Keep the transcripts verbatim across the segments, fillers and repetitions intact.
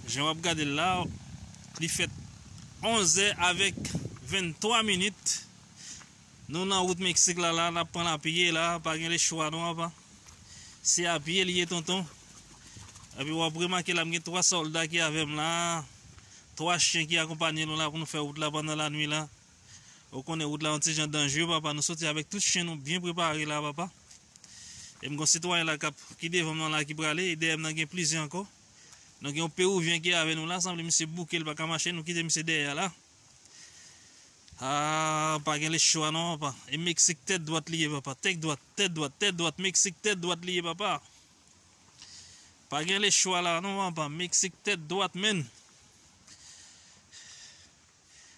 Jan w ap gade l la, li fèt onz è avèk venntwa minit. Nou nan wout Meksik la, la, n ap pran lapye la, pa gen lechwa non, papa. Se apye li ye, tonton. Epi w ap remake la, m gen twa sòlda ki avè m la, twa chen ki akonpanye nou la pou nou fè wout la pandan lanwi la. Ou konnen wout la yon ti jan danjre, papa. Nou soti avèk tout chen nou byen prepare la, papa. E m gen yon sitwayen la k ap, ki devan m nan la ki prale, e dèyè m nan gen plizyè ankò. Nou gen yon Peruvyen ki avè nou la, sanble misye bouke, li pa ka mache, nou kite misye dèyè a la. Ah, pa gen lechwa non, papa. E Meksik tèt dwat li ye, papa. Tèt dwat, tèt dwat, tèt dwat, Meksik tèt dwat li ye, papa. Pa gen lechwa la non, papa. Meksik tèt dwat, menn.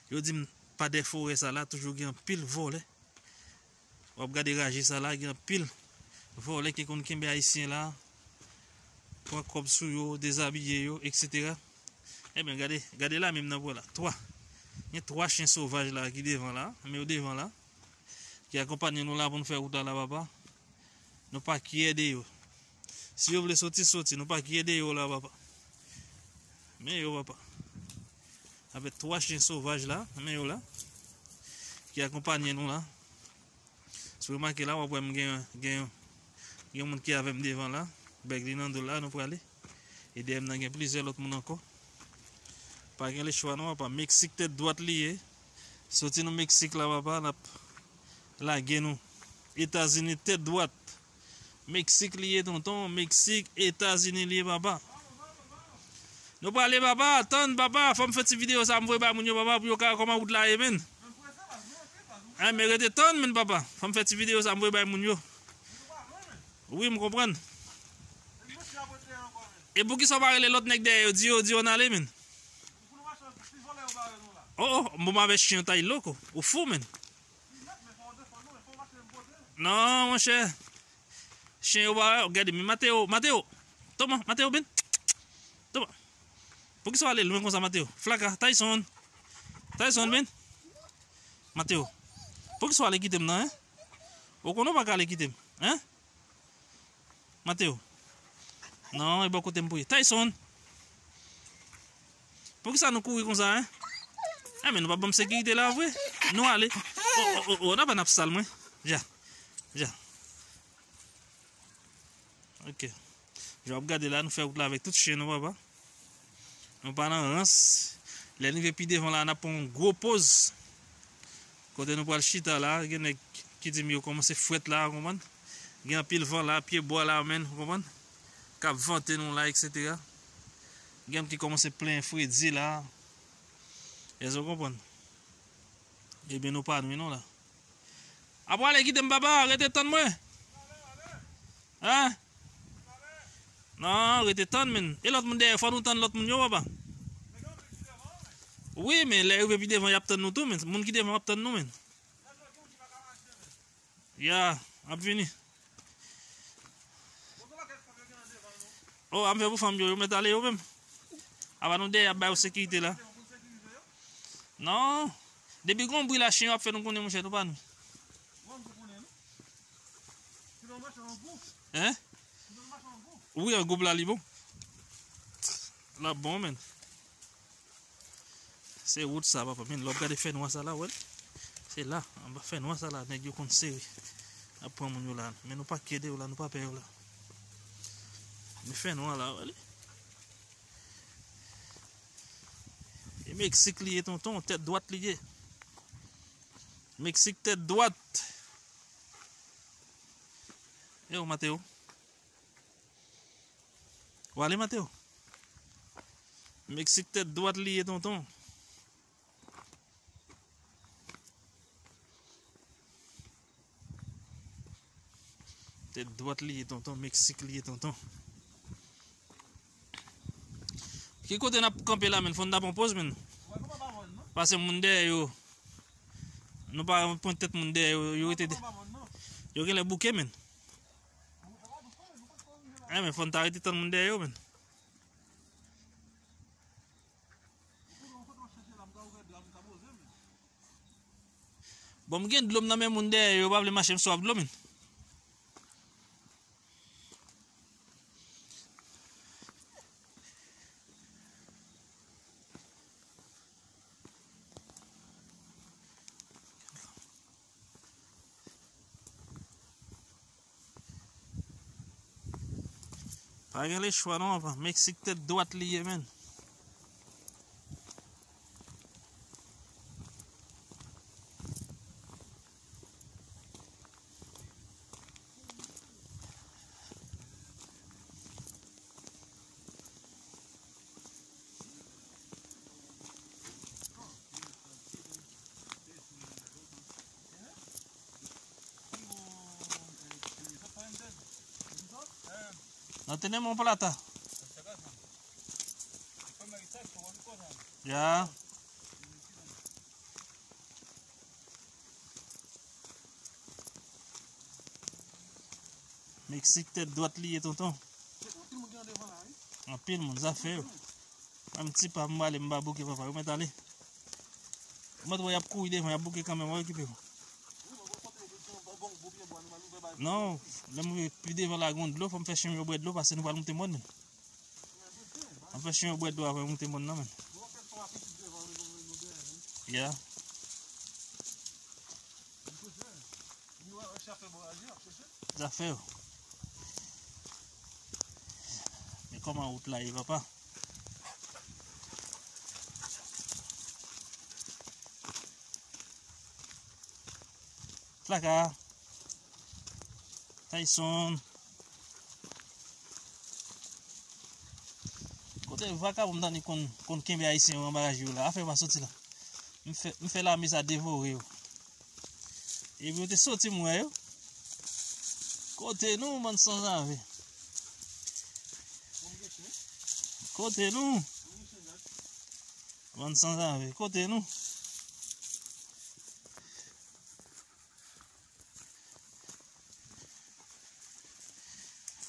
Yo di m, pa dèyè forè sa la, toujou gen anpil vòlè. W ap gade raje sa la, gen anpil vòlè ki konn kenbe Ayisyen la, pran kòb sou yo, dezabiye yo, etsetera. Ebyen, gade, gade la menm nan vòlè la. Twa. Gen twa chen sovaj la ki devan la, men yo devan la, ki akonpanye nou la pou n fè wout la, la, papa. Nou pa kyè de yo. Si yo vle soti, soti. Nou pa kyè de yo la, papa. Men yo, papa. Avèk twa chen sovaj la, men yo la, ki akonpanye nou la. Si w remake la, w ap wè m gen, gen, gen moun ki avè m devan la. Bèg li nan do l la, nou prale. E dèyè m nan gen plizyè lòt moun ankò. Pa gen lechwa non, papa. Meksik tèt dwat li ye. Soti nou Meksik la, papa, n ap lage nou. Etazini tèt dwat. Meksik li ye, tonton. Meksik, Etazini li ye, papa. Nou prale, papa. Tann, papa. Fò m fè ti videyo sa, m voye bay moun yo, papa, pou yo ka wè kòman wout la ye, menn. Hein, men rete tann, menn, papa. Fò m fè ti videyo sa, m voye bay moun yo. Wi, m konprann. E poukisa w pa rele lòt nèg dèyè yo, di yo, di yo n ale, menn? Oh, oh, bon, m avè chen yo tay loko. Ou fou, menn. Non, monchè. Chen yo pa wè, gade, men Mateo, Mateo. Toma, Mateo, ben. Toma. Poukisa w ale lwen konsa, Mateo? Flaka, Tyson. Tyson, ben. Mateo. Poukisa w ale kite m nan, hein? Ou konnen w pa ka ale kite m, hein? Mateo. Non, e bò kote m pou ye. Tyson. Poukisa nou kouri konsa, hein? Ah, men nou pa ban m sekirite la, vre. Nou ale. Oh, oh, oh, oh, n ap, n ap sal, mwen. Ja. Ja. Ok. Jan w ap gade la, nou fè wout la avèk tout chen nou, papa. Nou pa nan rans. Lè n rive pi devan la, n ap pran yon gwo poz. Kote nou pral chita la, gen nèg ki di m yo kòmanse frèt la, ou konprann? Gen anpil van la, pye bwa la, menn, ou konprann? K ap vante nou la, etsetera. Gen ki kòmanse plenyen fredi la. Èske w konprann? Ebyen, nou pa nwi non la. Ap prale kite m, papa, rete tann mwen. Hein? Non, rete tann, menn. E lòt moun dèyè, fò nou tann lòt moun yo, papa. Wi, men lè yo rive pi devan, y ap tann nou tou, menn. Moun ki devan ap tann nou, menn. Ya, ap vini. Oh, ap fè pou fanm yo, yo mèt ale yo menm. Apa nou dèyè ap ba yo sekirite la. Non. Depi gon bri la, chen yo ap fè nou konnen, monchè, nou pa nou. Hein? Wi, an gwoup la, li bon. La bon, menn. Se wout sa, papa. Men, lè w ap gade fènwa sa la, wè l. Se la, anba fènwa sa la, nèg yo konn sere. Ap pran moun yo la. Men nou pa kede yo la, nou pa pè yo la. Men fènwa la, wè li. E Meksik li ye, tonton, tèt dwat li ye. Meksik tèt dwat. E ou, Mateo? W ale, Mateo? Meksik tèt dwat li ye, tonton. Tèt dwat li ye, tonton. Meksik li ye, tonton. Ki kote n ap kanpe la, menn? Fò n ta pran poz, menn. Pase moun dèyè yo. Nou pa pran tèt moun dèyè yo. Yo rete de-, yo genlè bouke, menn. Eh, men fò n ta rete tann moun dèyè yo, menn. Bon, m gen dlo m nan men moun dèyè yo, yo pa vle mache m sou ap dlo, menn. Pa gen lechwa non, papa. Meksik tèt dwat li ye, menn. No tenemos plata. Ya. Meksik tèt dwat li ye, tonton. Anpil moun, zafè yo. Menm ti pa m ale, m pa bouke, papa, yo mèt ale. Mwen wè y ap kouri devan, y ap bouke kanmenm, w okipe w. Non, lè m rive pi devan la, gen dlo, fò m fè chen yo bwè dlo, paske nou pral monte mòn, menn. Anfen, chen yo bwè dlo avan yo monte mòn nan, menn. Ya. Zafè yo. Men kòman wout la ye, papa? Flaka. Tyson. Kote vakabon m tande konn, konn kenbe ayisyen yo anba raje yo la? Afè pa soti la. M fè, m fè lame sa devore yo. Epi yo te soti m wè yo. Kote nou, bann sanzave? Kote nou? Bann sanzave, kote nou?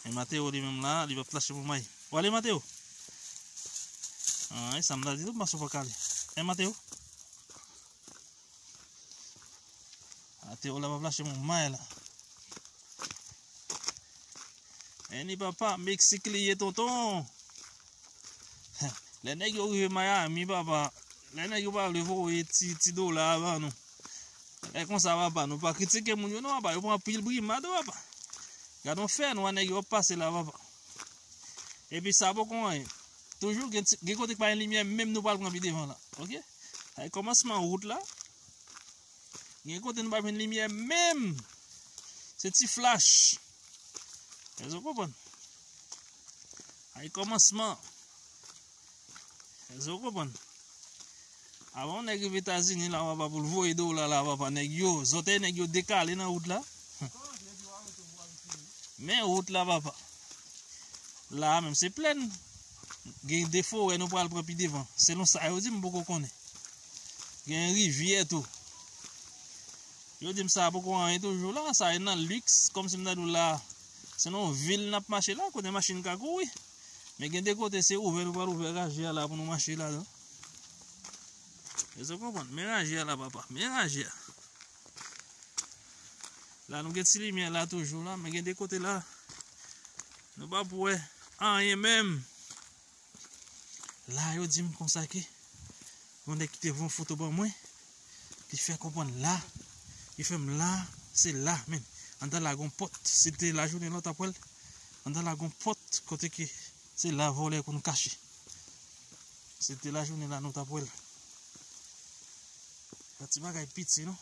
E Mateo li menm la, li p ap lache pou may. W ale, Mateo? Ay, sa m ta di tou, maso pa kale. E Mateo? Mateo la p ap lache pou may la. Eni papa, Meksik li ye, tonton. Lè nèg yo rive Miami, papa, lè nèg yo pa vle voye ti, ti dola a ban nou. Lè konsa, papa, nou pa kritike moun yo non, papa, yo pran pil brimad, papa. Gad on fè nwa nèg yo ap pase la, papa. Epi sa poko anyen. Toujou gen ti, gen kote k pa gen limyè, menm nou pral pran pi devan la. Oke? Sa e kòmansman wout la. Gen kote nou pa jwenn limyè menm. Se ti flach. Èske w konprann? Ay kòmansman. Èske w konprann? Avan yon nèg rive Etazini la, papa, pou l voye dola la, papa, nèg yo, zòtèy nèg yo dekale nan wout la. Men wout la, papa. La a menm se plèn. Gen de forè nou pral pran pi devan. Selon sa yo di m, m poko konnen. Gen rivyè tou. Yo di m sa poko anyen toujou la, sa e nan liks, kòmsi m ta di w la, se nan yon vil n ap mache la, kote machin ka kouri. Men gen de kote se ouvè, nou pral ouvè raje a la pou nou mache ladan. Èske w konprann? Men raje a la, papa. Men raje a. La nou gen ti limyè la toujou la, men gen de kote la, nou p ap wè anyen menm. La yo di m konsa ke yon nèg ki te voye yon foto ban mwen, ki fè konprann la, ki fè m la, se la, men. Anndan la gon pòt, si te lajounen la w t ap wè l. Anndan la gon pòt kote ke se la vòlè konn kache. Si te lajounen la nou t ap wè l. Yon ti bagay piti non.